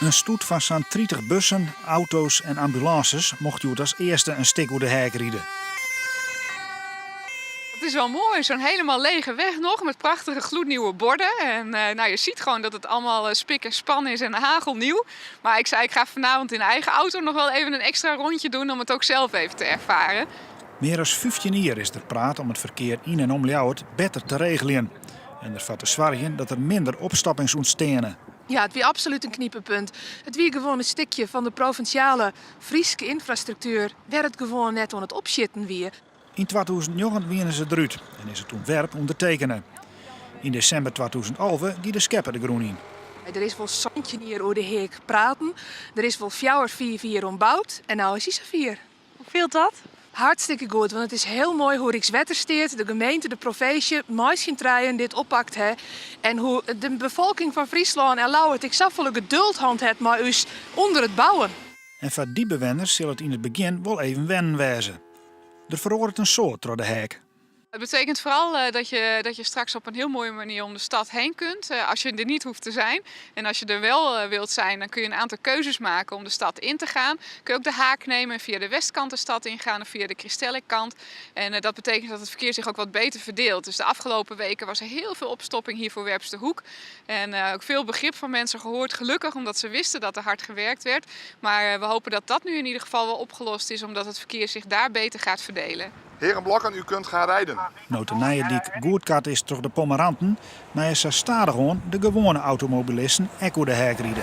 In stoet fan sa'n 30 bussen, auto's en ambulânses mocht hjoed as earste in stik oer de Heak ride. Het is wel mooi, zo'n helemaal lege weg nog met prachtige gloednieuwe borden. En nou, je ziet gewoon dat het allemaal spik en span is en hagelnieuw. Maar ik zei, ik ga vanavond in eigen auto nog wel even een extra rondje doen om het ook zelf even te ervaren. Mear as 15 jier is der praat om it ferkear yn en om Ljouwert better te regeljen en derfoar te soargjen dat der minder opstoppings ûntsteane. Ja, it wie absolút in knipepunt. It wie gewoan in stikje fan de provinsjale Fryske ynfrastruktuer wêr it gewoan net oan it opsjitten wie. Yn 2009 wiene se derút en is it ûntwerp ûndertekene. Yn desimber 2011 gie de skeppe de grûn yn. Der is wol 17 jier oer de Heak praten, der is wol fjouwer, fiif jier oan boud en no is hy safier. Hoe fielt dat? Hartstikke goed, want it is hiel moai hoe Rykswettersteat, de gemeente, de provinsje mei syn trijen dit oppakt ha en hoe de befolking fan Fryslân en Ljouwert ek safolle geduld hân hat mei ús ûnder it bouwen. En foar dy bewenners sil it yn it begjin wol even wennen wêze. Der feroaret in soad troch de Heak. Het betekent vooral dat je straks op een heel mooie manier om de stad heen kunt, als je er niet hoeft te zijn. En als je er wel wilt zijn, dan kun je een aantal keuzes maken om de stad in te gaan. Kun je ook de Haak nemen en via de westkant de stad ingaan of via de Christellikkant. En dat betekent dat het verkeer zich ook wat beter verdeelt. Dus de afgelopen weken was er heel veel opstopping hier voor Werpsterhoek. En ook veel begrip van mensen gehoord, gelukkig, omdat ze wisten dat er hard gewerkt werd. Maar we hopen dat dat nu in ieder geval wel opgelost is, omdat het verkeer zich daar beter gaat verdelen. Heren Blokken, u kunt gaan rijden. No't de nije dyk goedkard is troch de pommeranten, meie sa stadichoan de gewoane automobilisten ek oer de Heak ride.